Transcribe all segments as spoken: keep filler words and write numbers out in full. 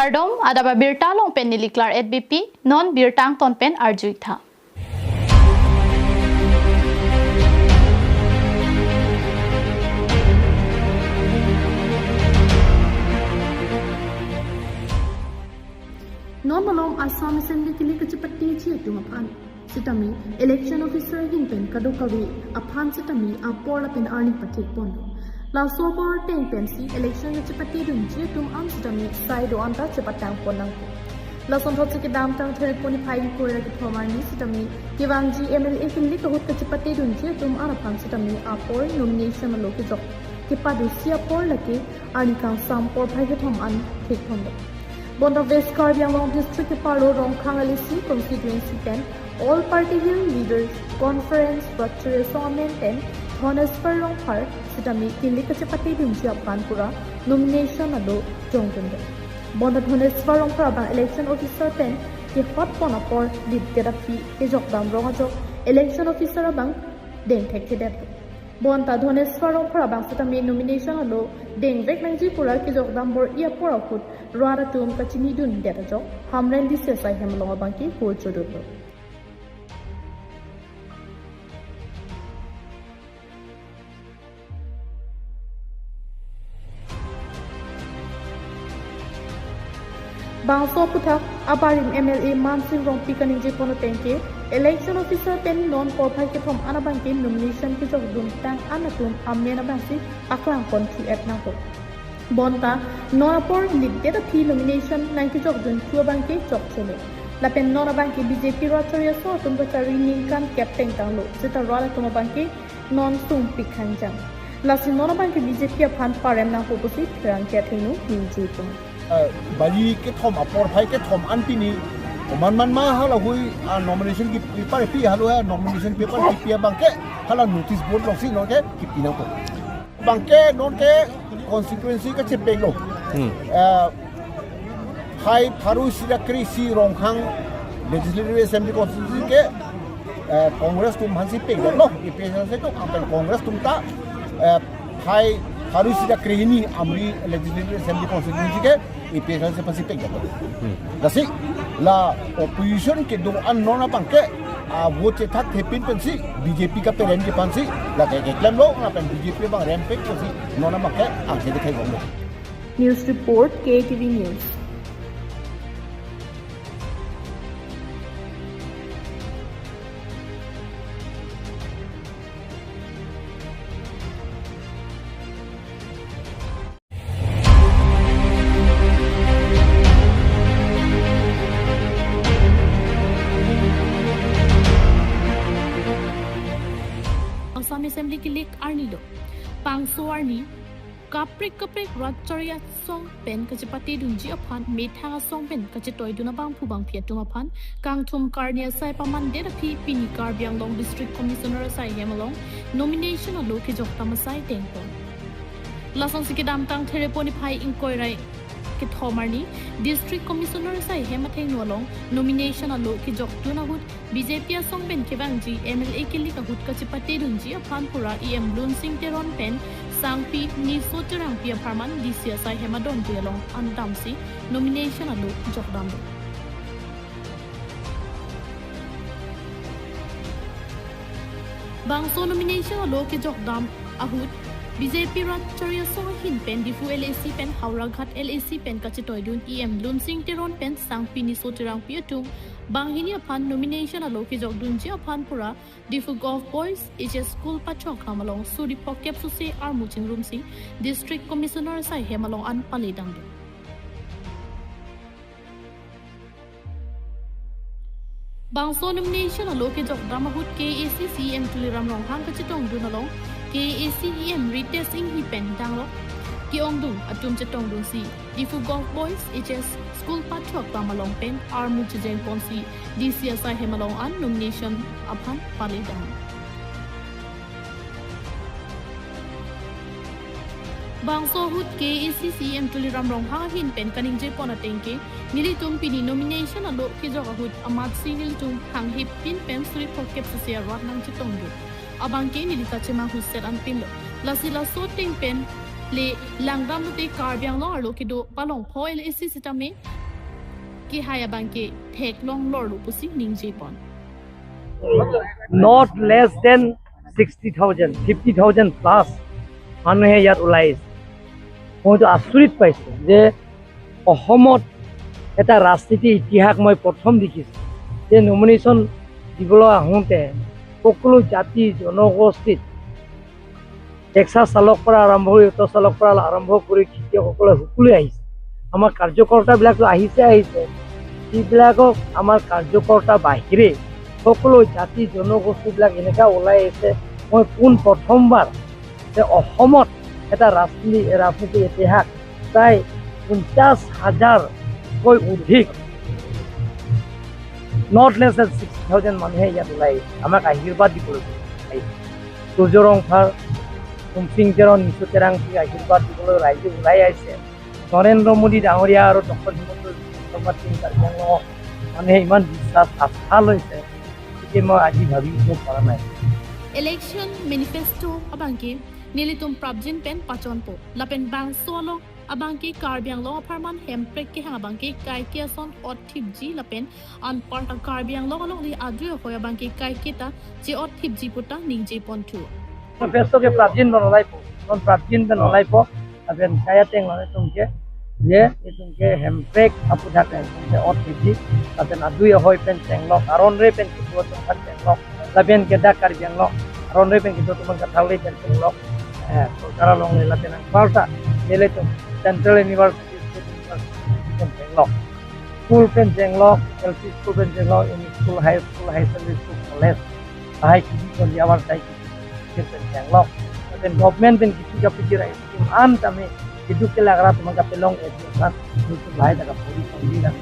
Kardom, adap abirta along pen neli Claret Beypi, non birta angton pen arju-ik tha. Non malom Assam Assembly kilik kachepatiji atum aphan sitame election officer ahin pen kadokave aphan sitame apor lapen arni pathek pon. Laso apor ateng pensi election kachepatedunji atum an sitame sai do-an ta chepatang pon nangpo. Lasonthotsi kedamtang Therepon niphai ingkoi ra kethom arni sitame kevangji M L A kilik ahut kachepatedunji atum an aphan sitame apor nomination along kejok kepadusi apor lake arni kangsam porphai kethom an thek ponlo. Bonta West Karbi Anglong District kepado Rongkhang L A C constituency pen All Party Hill Leaders Conference Rachari Asong amen pen Dhoneswar Rongphar sitame kilik kachepatedunji aphan pura nomination alo jongdunlo. Bonta Dhoneswar Rongphar abang election officer pen kehot pon apor lipdet aphi kejokdam rong ajok election officer abang dengthekthedetlo. Bonta Dhoneswar Rongphar abang sitame nomination alo dengvek nangji pura kejokdam bor-i apor ahut rat atum kachinidundet ajok Hamren D C asai hem along abangke hurchodunlo. Bangso aphuthak abarim M L A Mansing Rongpi kaningje pon ateng ke election officer pen non porphai kethom an abangke nomination kejokdun tang an atum amen abangsi paklang pon thu-et nangpo. Bonta non apor lipdet aphi nomination nangkejokdun thu abangke chokchelo. Lapen non abangke B J P Rachari Asong atum kachari ningkan kep tengtanglo, seta rat atum abangke non sungpik hangjang. Lasi non abangke B J P aphan parem nangpo pusi pherangke athengno ningje pon. Eh, bali kethom apor phai kethom an pini oman man ma halahui, ah, nomination ki paper pi halo ya nomination paper kipi abangke hala notice board alongsi nonke kipi nangpo. Abangke nonke constituency kachepeklo. Hmm. Eh, phai pharo isi ra kre-isi Rongkhang Legislative Assembly constituency ke, eh, Congress atum aphansi pekdetlo, A P H L C atum, lapen Congress atum ta, eh, phai pharo isi ra krehini Amri Legislative Assembly constituency ke A P H L C aphansi pekdetlo. Hmm. Lasi la opposition kedo an non abangke, ah, vote chethakthepin pensi B J P kaperemji aphansi lake keklemlo, lapen B J P abang rempek pensi non abangke angke dikhai bomlo. News report, K A T V News. Assam Assembly kilik arni do. Bangso arni kaprek kaprek Rachari Asong pen kachepatedunji aphan methang asong pen kachetoidun abangphu bangphi atum aphan kangthum karni asai pamandet aphi pini Karbi Anglong District Commissioner asai hem along nomination alo kejokdam asai dengpon. Lasonsi kedamtang Therepon niphai ingkoi ra kethom arni District Commissioner asai hem athengno along nomination alo kejokdun ahut B J P asong pen kevangji M L A kilik ahut kachepatedunji aphan pura E M Lunsing Teron pen Sangpi Niso Terangpi apharman D C asai hem adonri along an damsi nomination alo jokdamlo. Bangso nomination alo kejokdam ahut B J P Rachari Asong ahin pen Diphu L A C pen Howraghat L A C pen kachetoidun E M Lunsing Teron pen Sangpi Niso Terangpi atum banghini aphan nomination alo kejokdunji aphan pura Diphu Govt Boys H S School Pachokram along suri phokep suse armu chingrumsi District Commissioner asai hem along an pale damlo. Bangso nomination alo kejokdam ahut K A A C C E M Tuliram Ronghang kachetongdun along K A A C E M Ritesh Enghi pen danglok ke-ongdung atum chetongdunsi Diphu Govt Boys H S School Pachokram along pen armu chejengponsi D C asai hem along an nomination aphan pale dam. Bangso ahut K A A C C E M Tuliram Ronghang ahin pen kaningjepon ateng ke, nelitum pini nomination alo kejok ahut amatsi nelitum hanghepin pen suri phokep suse arat nangchetongdun. Abangke neli kachemang huset anpinlo. Lasi laso ateng pen le langdam lote Karbi Anglong arlo kedo palongpho L A C sitame kehai abangke theklong lorlo pusi ningjepon. Not less than sixty thousand, fifty thousand plus মানুহে ইয়াত ওলাই আহিছে। মইতো আচৰিত পাইছোঁ যে অসমত এটা ৰাজনীতি ইতিহাস মই প্ৰথম দেখিছোঁ যে নমিনেশ্যন দিবলৈ আহোঁতে সকলো জাতি জনগোষ্ঠীত টেক্সাৰ চালকৰ পৰা আৰম্ভ কৰি, অটো চালকৰ পৰা আৰম্ভ কৰি খেতিয়কসকলে সকলোৱে আহিছে। আমাৰ কাৰ্যকৰ্তাবিলাকতো আহিছে, আহিছে। যিবিলাকক আমাৰ কাৰ্যকৰ্তা বাহিৰে সকলো জাতি জনগোষ্ঠীবিলাক এনেকুৱা ওলাই আহিছে, মই পোন প্ৰথমবাৰ যে অসমত এটা ৰাজনীতি, ৰাজনীতিৰ ইতিহাস প্ৰায় পঞ্চাশ হাজাৰতকৈ অধিক, not less than sixty thousand মানুহে ইয়াত ওলাই আমাক আশীৰ্বাদ দিবলৈ আহিছে। সূৰ্য ৰংফাৰ, তুমচিং তেৰণ, নিশু তেৰাংচি আশীৰ্বাদ দিবলৈ ৰাইজে ওলাই আহিছে। নৰেন্দ্ৰ মোদী ডাঙৰীয়া আৰু ডক্টৰ হিমন্ত বিশ্ব শৰ্মা টিম কাৰ্বি আংলঙক মানুহে ইমান বিশ্বাস আস্থা লৈছে, গতিকে মই আজি ভাবিব পৰা নাই। Election manifesto abangke nelitum prapjin pen pachonpo. Lapen bangso along abangke Karbi Anglong apharman hemprek kehang abangke kaike ason ot thipji lapen anparta Karbi Anglong along li adui ahoi abangke kaiketa che-ot thipji puta ningjeponthu. Manifesto ke prapjin pen olaipo, non prapjin pen olaipo, lapen kaya teng lo itum ke, je itum ke hemprek aputhak itum ke ot thipji, lapen adui ahoi pen chenglok, aron re pen kedo atum aphan chenglok, lapen ke dak Karbi Anglong aron re pen kedo atum aphan katharle pen chenglok, eh, sorkar along le lapen anparta nelitum Central University, State University pen chenglok, school pen chenglok, L P school pen chenglok, M E school, high school, higher secondary school, college, lahai kidi kon diabar sai kidi pen chenglok, lapen government pen kisi kapi kirai scheme an tame kiduk kelak rat mang kapelong et kan, itu lahai ta kapori pangdi dan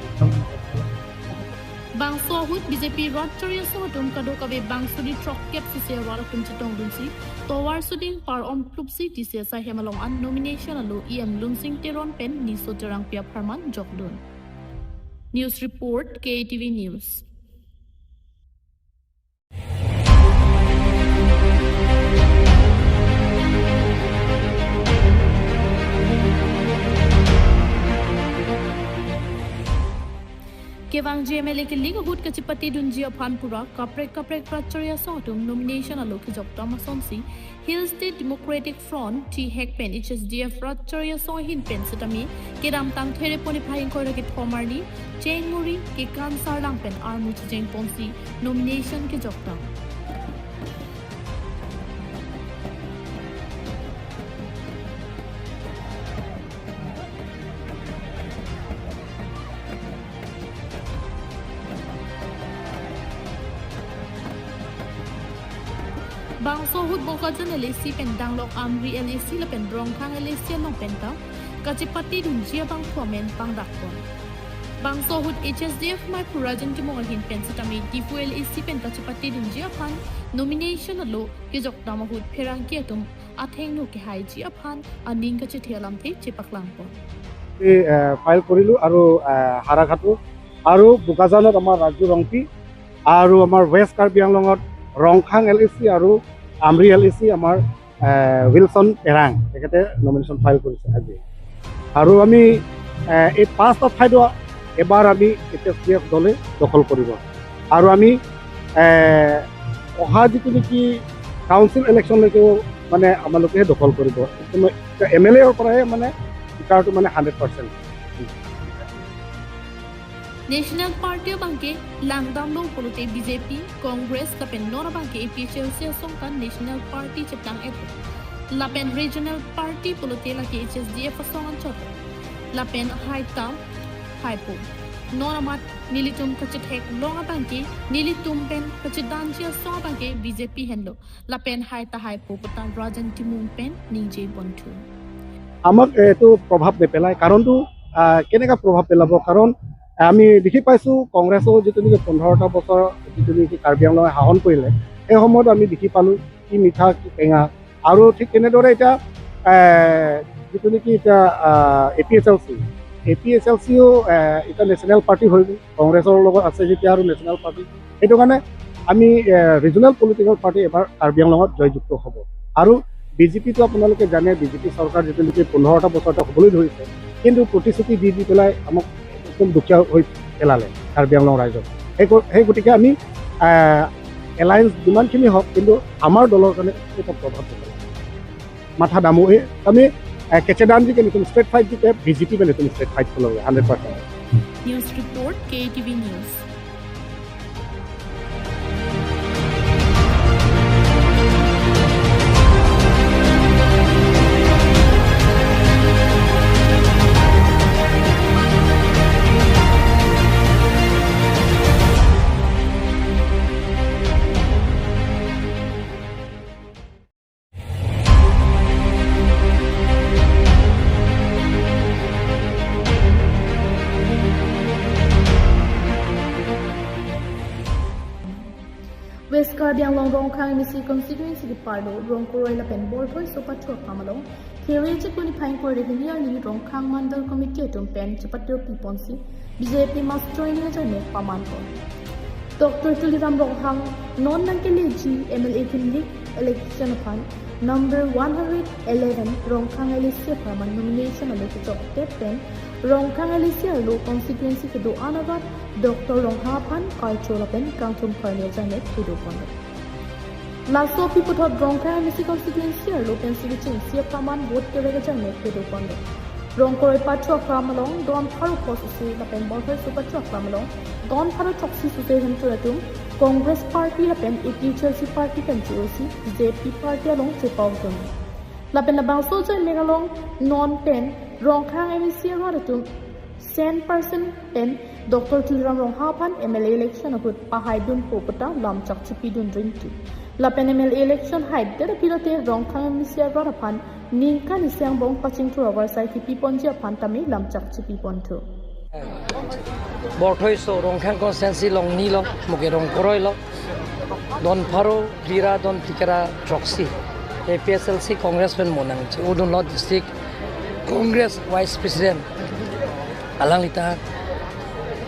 Bangso ahut B J P rat chari asong atum kadokave bangso di throkkep sisi awar atum chetongdunsi tovar suding par-om plupsi T C S I hem along an nomination alo E M Lunsing Teron pen Niso Terangpi apharman jokdun. News report, K A T V News. Kevangji M L A keleng ahut kachepatedunji aphan pura kaprek kaprek rat chari asong atum nomination alo kejokdam asonsi Hill State Democratic Front, THAK pen H S D F rat chari asong ahin pen setame kedamtang Therepo niphai ingkoi ra kethom arni chengmuri kekan sarlang pen armu chejengponsi nomination kejokdam. Bangso ahut Bokajan L A C pen danglok Amri L A C lapen Rongkhang L A C along penta kachepatedunji abangphu amen pangdakpon. Bangso ahut H S D F maiphu Rajen Timung ahin pen setame Diphu L A C pen kachepatedunji aphan nomination alo kejokdam ahut pherangke atum athengno kehaiji aphan aning kachethe alamthe chepaklangpon. এই, এ, ফাইল কৰিলো আৰু, এ, হাৰাঘাটো আৰু বোকাজানত আমাৰ ৰাজু ৰংপি আৰু আমাৰ ৱেষ্ট কাৰ্বি আংলঙত ৰংখাং এল এ চি আৰু আমৰি এল এ চি আমাৰ, এ, উইলছন এৰাং তেখেতে নমিনেশ্যন ফাইল কৰিছে আজি। আৰু আমি, এ, এই পাঁচটা ঠাইতো এবাৰ আমি এইচ এছ ডি এফ দলে দখল কৰিব। আৰু আমি, এ, অহা যিটো নেকি কাউন্সিল ইলেকশ্যনলৈকেও মানে আমালোকে দখল কৰিব। এম এল এৰ পৰাই মানে স্পীকাৰটো মানে hundred percent. National Party abangke langdamlo pulote B J P, Congress lapen non abangke A P H L C asong ta National Party cheplang et. Lapen regional party pulote lake H S D F asong anchot. Lapen hai ta haipo. Non amat nelitum kachetheklong abangke, nelitum pen kachedanji asong abangke B J P henlo. Lapen hai ta haipo puta Rajen Timung pen ningjeponthu. আমাক এইটো প্ৰভাৱ নেপেলায়। কাৰণটো, আহ, কেনেকা প্ৰভাৱ পেলাব? কাৰণ আমি দেখি পাইছোঁ, কংগ্ৰেছৰ যিটো নেকি পোন্ধৰটা বছৰ যিটো নেকি কাৰ্বি আংলঙে শাসন কৰিলে, সেই সময়ত আমি দেখি পালোঁ কি মিঠা কি টেঙা। আৰু ঠিক তেনেদৰে এতিয়া, এ, যিটো নেকি এতিয়া, আহ, A P H L C, A P H L চিও, এ, এতিয়া নেশ্যনেল পাৰ্টি হৈ গ'ল। কংগ্ৰেছৰ লগত আছে যেতিয়া আৰু নেশ্যনেল পাৰ্টি, সেইটো কাৰণে আমি, এ, ৰিজনেল পলিটিকেল পাৰ্টি এবাৰ কাৰ্বি আংলঙত জয়যুক্ত হ'ব। আৰু বি জে পিটো আপোনালোকে জানে, বি জে পি চৰকাৰ যিটো নেকি পোন্ধৰটা বছৰ এটা হ'বলৈ ধৰিছে, কিন্তু প্ৰতিশ্ৰুতি দি দি পেলাই আমাক একদম দুখীয়া হৈ পেলালে কাৰ্বি আংলং ৰাইজক। সেই গ-, সেই গতিকে আমি, আহ, এলায়েন্স যিমানখিনি হওক, কিন্তু আমাৰ দলৰ কাৰণে একো প্ৰভাৱ নপৰে। মাথা দামো এই আমি, আহ, কেচেদান যিকে নিতুম ষ্ট্ৰেট ফাইট যিকে বিজেপি মানে তুমি ষ্ট্ৰেট ফাইট কৰিব hundred percent. News report, K A T V News. West Karbi Anglong Rongkhang M A C constituency keparlo Rongkoroi lapen Borthoi aso pathu akam along Kherei chikuni phai ingkoi ra hini arni Rongkhang Mandal Committee atum pen chepatyo piponsi B J P mass joining ajoine pamanpon. Doctor Tuliram Ronghang non nangkeleji M L A thimlik election aphan number one hundred eleven Rongkhang L A C apharman nomination alo kechokdet pen Rongkhang L A C arlo constituency kedo-an arat Doctor Ronghang aphan karcho lapen kangthum karni ajoine kedopon. Laso aphi puthot Rongkhang M A C constituency arlo pensi kechengsi apharman vote kerek ajoine kedopon. Rongkoroi pathu akam along don pharo post isi lapen Borthoi aso pathu akam along don pharo throksi suse hemtun atum Congress party lapen A P H L C party pen che-osi B J P party along chepokdun. Lapen labangso ajoine along non pen Rongkhang M A C arat atum cent percent pen Doctor Tuliram Ronghang aphan M L A election ahut pahaidunpo puta lamchak chipidun ringti. Lapen M L A election haidet aphi lote Rongkhang M A C arat aphan ningkan isi angbong pachingthur avarsai kipiponji aphan tame lamchak chipiponthu. Borthoi aso Rongkhang constituency along ni lo, mo ke Rongkoroi lo, don pharo phli ra don phlikep ra throksi A P H L C Congress pen mo nangche-odunlo, district Congress Vice President alangli ta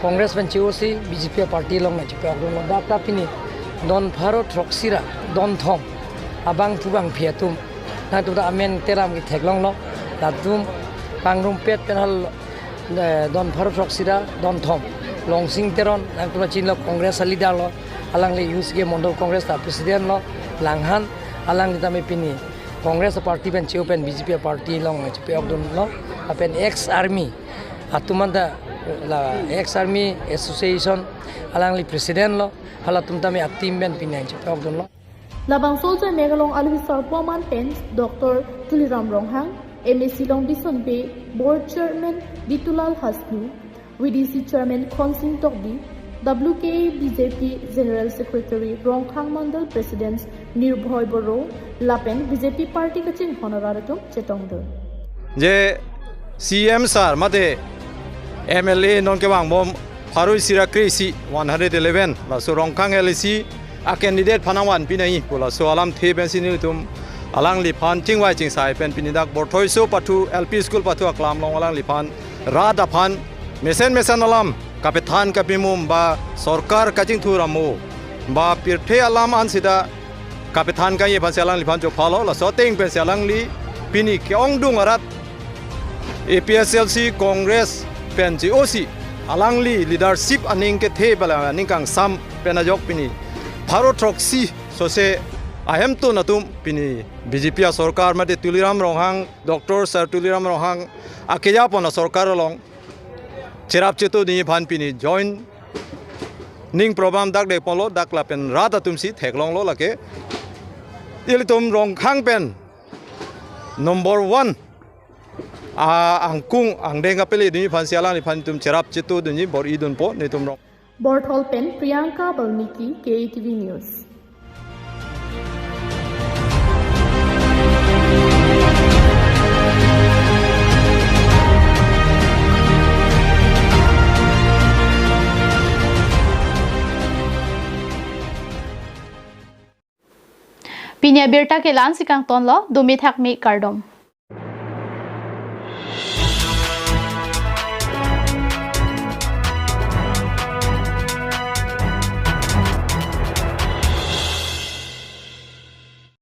Congress pen che-osi B J P party along nangchepokdunlo. Dak ta pini don pharo throksi ra don thom abangphu bangphi atum nangtum ta amen teram ketheklonglo, latum pangrumpet pen hal, eh, don pharo throksi ra don thom Longsing Teron, nangtum ta chinilo, Congress a leader lo, alangli U C K Mondol Congress ta president lo, Langhan, alangli tame pini Congress party pen che-o pen B J P party along nangchepokdunlo, lapen ex army atum anta la ex army association alangli president lo, halatum tame a team pen pini nangchepokdunlo. Labangso ajoine along alohi sarpo aman pen Doctor Tuliram Ronghang, M A C Longbison Bey, Board Chairman Ditulal Hasnu, V D C Chairman Khonsing Tokbi, W K A B J P General Secretary Rongkhang Mandal President Nirbhoy Boro, lapen B J P party kachinghon arat atum chetongdun. Je C M sir mate M L A non kevangbom pharo isi ra kre-isi, one hundred eleven, laso Rongkhang L A C a candidate aphan nangvanpi nangji pu laso alamthe pensi nelitum alangliphan chingvai chingsai pen pini dak Borthoi aso pathu L P school pathu aklam along alangliphan rat aphan mesen mesen alam kapethan kapimum ba sorkar kachingthur amo ba pirthe alam an sita kapethan kangji aphansi alangliphan chophalo, laso ateng pensi alangli pini ke-ongdung arat A P H L C Congress pen che-osi alangli leadership aning kethe bala aning kangsam pen ajok pini pharo throksi sose ahemtun atum pini B J P asorkar mate Tuliram Ronghang, Doctor Sir Tuliram Ronghang akejapon asorkar along cherap chetudunji aphan pini joining program dak dekponlo, dak lapen rat atumsi theklonglo lake. Ilitum Rongkhang pen number one a angkung angdeng kapeledunji aphansi alangliphan itum cherap chetudunji bor-idunpo nelitum Rong. Borthol pen Priyanka Balmiki, K A T V News. Pini abirta ke la-ansi kangtonlo, dome thakme kardom.